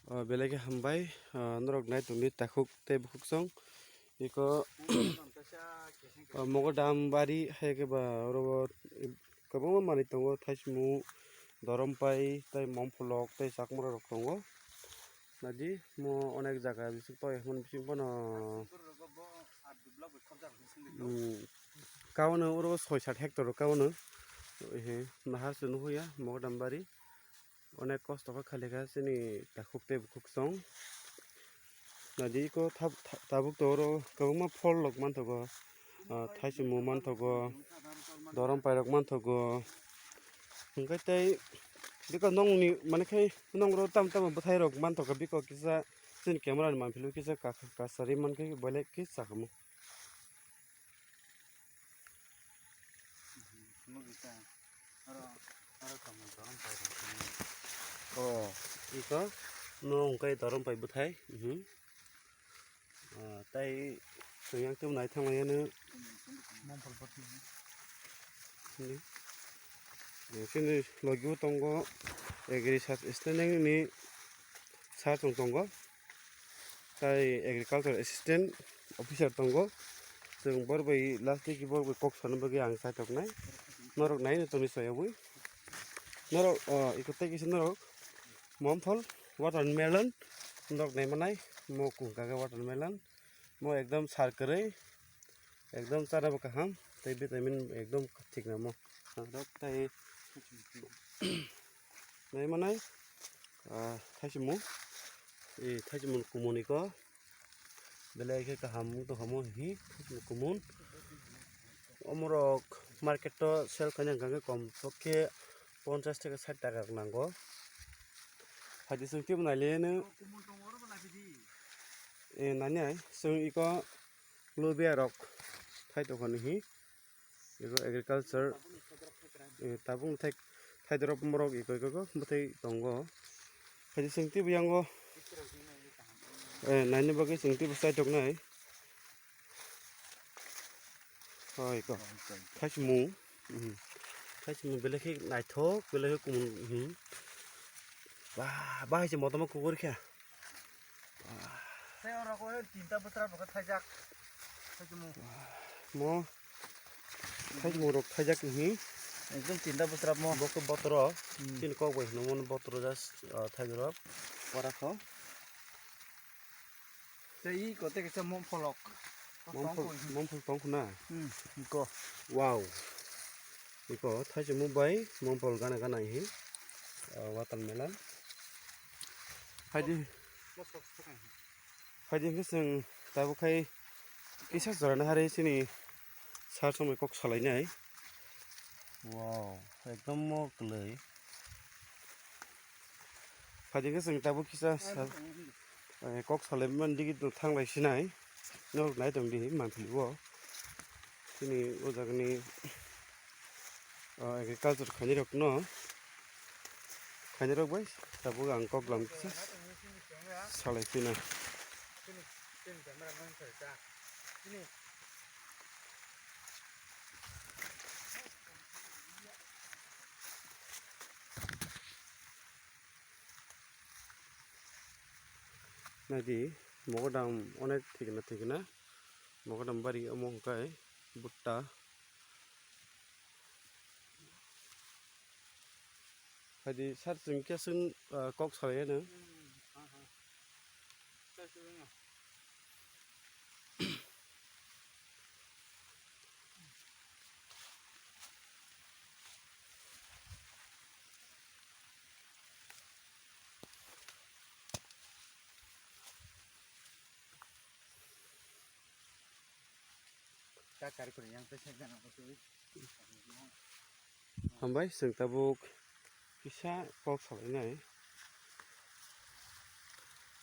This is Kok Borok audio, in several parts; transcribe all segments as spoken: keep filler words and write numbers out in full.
O, belai khe hambai, o, norok nai tongdi takhuk tei bukhuksong. Iko, o, Mogodam bari hai khe ba oro o kwbangma manwi tongo, thaismu, dorompai, tei mongpholok, tei chakmara rok tongo. Nadi mo onek jaga bising tong hwn bising bono. Hmm. Kaono oro soi sat hector kaono. Ehe, nahar se nuhuya, Mogodam bari. Onek kosto khe khali kha chini takhuk tei bukhuksong. Nadi iko thab-, tha-, tabuk to oro kwbangma phol rok manthogo. Ah, thaichung mung manthogo, dorom pairok manthogo. Hwnkhe tei bikok nongni, mane khe nongro tamo tamo bwthairok manthogo, bikok kisa chini camera ni mangpili kisa ka-, kasari mankhe belai khe chakamo. Oh, iko no hwnkhe dorom pai bwthai. Mhm. Ah, tai chwng yang tei nai thang lai ano. Mongphol bwtwi. Hindi. Eh, chini logi o tongo agri sub standing ni sir chwng tongo. Tai agriculture assistant officer tongo. Chwng bor bai last week bor bai kok sana bagwi ang chai toknai. Norok nai no tongni soyabwi. Norok, ah, iko tei kisa norok. Mongphol, watermelon, nok naimanai, mo kung kage watermelon, mo ekdom sar kwrwi, ekdom chana bo kaham, tei vitamin ekdom thik namo. Norok tei naimanai, ah, thaichimo, e thaichimo kumuni ko. Belai khe kaham wng tongkha mo hi kumun. Omorok market o sell khaina hwnkha khe kom pokhe ponchash theke sait taka nango. Phaidi chwng teibo nailaiano. Eh, nani ai chwng iko lubia rok thai tongkha ni hi. Eko agriculture, eh, tabuk thai, thaidorop morok eko eko bwthai tongo. Hai chwng teibo yango, eh, naini bagwi chwng teibo chaitok nai. Hoi ko. Thaichimung. Mhm. Thaichimung belai khe naithok, belai khe kumun, mhm. Ba, ba hai se motom kukur khe. Tei oro khe tinta bwsra bo khe thaijak. Thaijak mo. Mo. Thaijak mo rok thaijak hi. Ekdom tinta bwsra mo. Bo khe botoro. Hmm. Chini kok bai hwnwi mano botoro just, ah, thaijak rok. Pora kho. Tei iko tei kaisa mongpholok. Mongphol, mongphol tong khna. Hmm, iko. Wow. Iko thaijak mo bai mongphol gana gana hi. Ah, watermelon. Phaidi. Phaidi hwnkhe chwng tabuk khai kisa jora naharwi chini sir songbai kok salainai. Wow, ekdom mo kwlwi. Phaidi hwnkhe chwng tabuk kisa sir, eh, kok salaimani digi thanglai sinai. Norok nai tongdi mangpili o. Chini o jagani, ah, agriculture khainai rok no, khainai rok bai tabuk ang kok lam kisa salai pina. Naidi, mogodam onek thikna thikna, mogodam bari omo hwnkhe butta. Haidi sir chwng khe chwng, ah, kok salai ano. Hambai, chwng tabuk kisa kok salainai.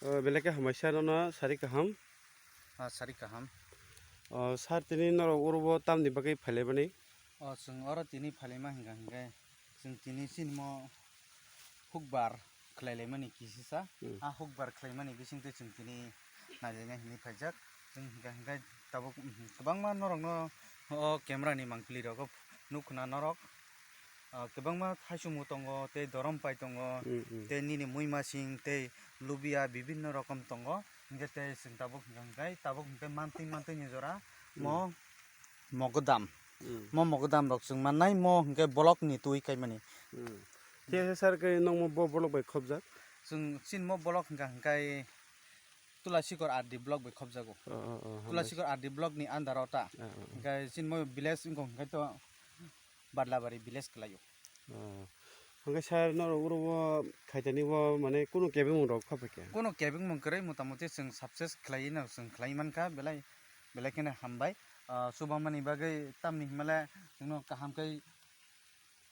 O, belai khe hambai sir, nono sari kaham. Ah, sari kaham. O, sir, tini norok oro bo tamni bagwi phailaimani? O, chwng oro tini phailaima hwnkha hwnkhe chwng tini chini mo hukbar khlai laimani kisisa. Hmm. A hukbar khlaimani bisingtwi chwng tini nailaina hinwi phaijak. Chwng hwnkha hwnkhe tabuk, mhm, kwbangma norokno o camera ni mangpili rogo nukhuna norok. Ah, kwbangma thaichung bo tongo, tei dorom pai tongo, Hmm, hmm. tei nini muimasing, tei lubia bibinno rokom tongo. Hingke tei chwng tabuk hingka hingkai, tabuk hingke mantwi mantwi ni jora Hmm. mo mogodam. Hmm. Mo mogodam rok chwng mannai mo hingke block ni twi kaimani. Hmm. Khe sir khe nokmo bo block bai khobjak? Chwng chini mo block hingka hingkai Tulasikor R D block bai khobjago. Oh, oh, oh, hambai. Tulasikor R D block ni under o ta. Oh, oh, oh. Hingke chini mo village wngkha hingke to Badlabari village kwlaio. Oh. Hingke sir norok uro o khaitani o mane kunu kebengmung rok pha phaikha? Kunu kebengmung kwrwi motamoti chwng success khlaiwi no chwng khlaiwi mankha belai belai kheno hambai. Ah, chubamani bagwi tamni himale chwngno kaham khe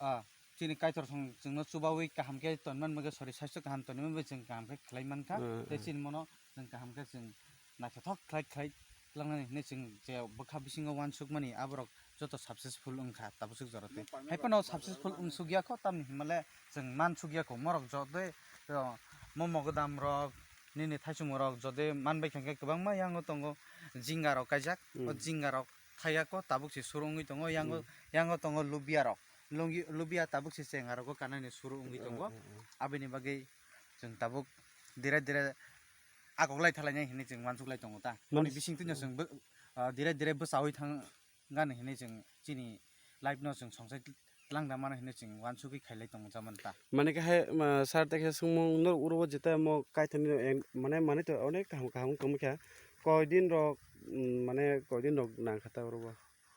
ah, chini Kaitor song chwngno chubaui kaham khe tonmani bagwi, sori, saichung kaham tonmani bagwi chwng kaham khe khlai mankha. Hmm, tei hmm. Chini mono chwng kaham khe chwng naithothok khlai khlai tlangnani hinwi chwng je bwkha bisingo uansukmani aborok joto successful wngkha tabuk swk jora tei. Haiphano successful wngsukya kho tamni hinmale chwng mansukya kho morok jotoi, o, mo mogodam rok nini thaichung rok jotoi manbai kha khe kwbangma yango tongo jinga rok kaijak o Hmm. jinga rok thaiya kho tabuk se suru wngwi tongo yango Hmm. yango tongo lubia rok. Lunggi-, lubia tabuk se cheng aro go kanani suru wngwi tongo. Mm, mm, mm. Aboni bagwi chwng tabuk dire dire agoklai thalainai hinwi chwng uansuk lai tongo ta. Mani Mani bising twino chwng bw-, ah, dire dire bwchaui thang gani hinwi chwng chini life no chwng songsai tlang da mano hinwi chwng uansugwi khailai tongo ta mani ta. Mani khe hai, ma, sir tei khe swngmung no uro o jeta mo kaithani en-, mane, mane to onek kaham kaham wng tongmani kha. Koi din rok, mm, mane koi din rok nang kha ta uro o.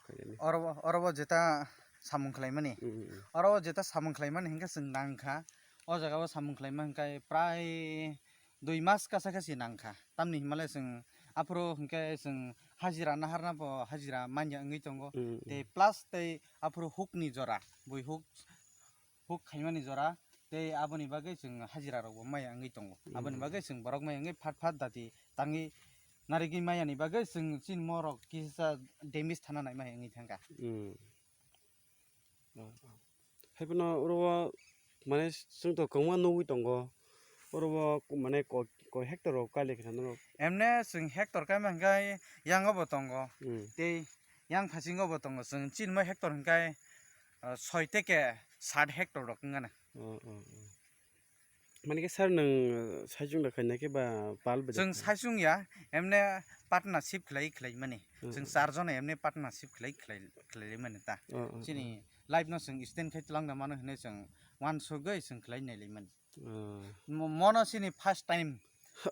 Khainani. Oro, oro bo jeta samung khlaimani. Mm, mm, mm. Oro bo jeta samung khlaimani hinkhe chwng nangkha. O jaga o samung khlaima hinkhe prai dui mas kacha kachi nangkha. Tamni hinmale chwng aphuru hinkhe chwng hajira naharna bo hajira manya wngwi tongo. Mm, mm. Tei plus tei aphuru hukni jora, bui huk huk khaimani jora tei aboni bagwi chwng hajira rokbo maya wngwi tongo. Aboni Mm. bagwi chwng borok maya wngwi phat phat dati tangwi narigwi mayani bagwi chwng chini morok kisa damage thana naima hai wngwi thangkha. Mm. Haiphano oro o mane chwngto kwbangma nugwi tongo. Oro o mane koi, koi hectare rok kali kha norok? Emne chwng hectare kaima hwnkhe yango bo tongo. Mm. Tei yang phasingo bo tongo. Chwng chini mo hectare hwnkhe, ah, soi teke sat hectare rok wngana. Oh, oh, oh. Mane khe sir nwng, uh, saichung da khaina khe ba pal bai da Chwng khaina? Saichung ya, emne partnership khlai khlai mani. Hmm, Chwng hmm. Char jona emne partnership khlai khlai khlai mani ta. Oh, oh, Chini oh. Life no chwng stand khai tlang da mano hwnwi chwng uansugwi chwng khlai nai lai mani. Oh. Mo-, mono chini first time.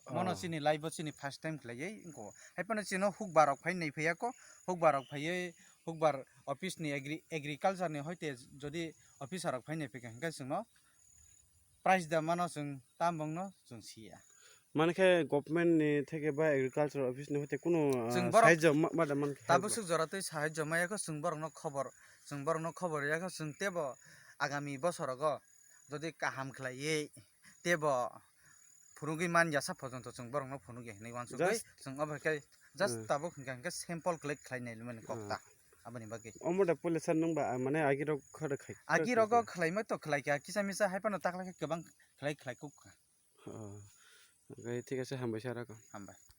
Mono Oh. Chini life o chini first time khlaiwi wngkho. Haiphano chino hukbar rok phai nai phaiya ko, hukbar rok phaiwi hukbar office ni agri-, agriculture ni hoite jodi officer rok phai nai phaikha hwnkhe chwngno price da mano chwng tam bongno chwng siya. Mani khe government ni theke ba agriculture office ni hoite kunu, ah, Chwng borok sahajyo ma, ma da man khe Tabuk suk jora twi sahajyo maya kho chwng borokno khobor, chwng borokno khobor ya kho chwng tebo agami bosorogo jodi kaham khlaiwi tebo phunugwi man ya sa pojonto chwng borokno phunugya hinwi uansugwi Just chwng obo khe just Hmm. tabuk hwnkha hwnkhe sample collect khlai nai mani kok Hmm. ta. Aboni bagwi. Omo da puila sir nwng ba, ah, mane agi rok kha da khai, Agi rogo khlaima to khlai kha, kisa misa hai phano takla khe kwbang khlai khlai kuk kha. Oh. Okay, thik ase, hambai sir ako. Hambai.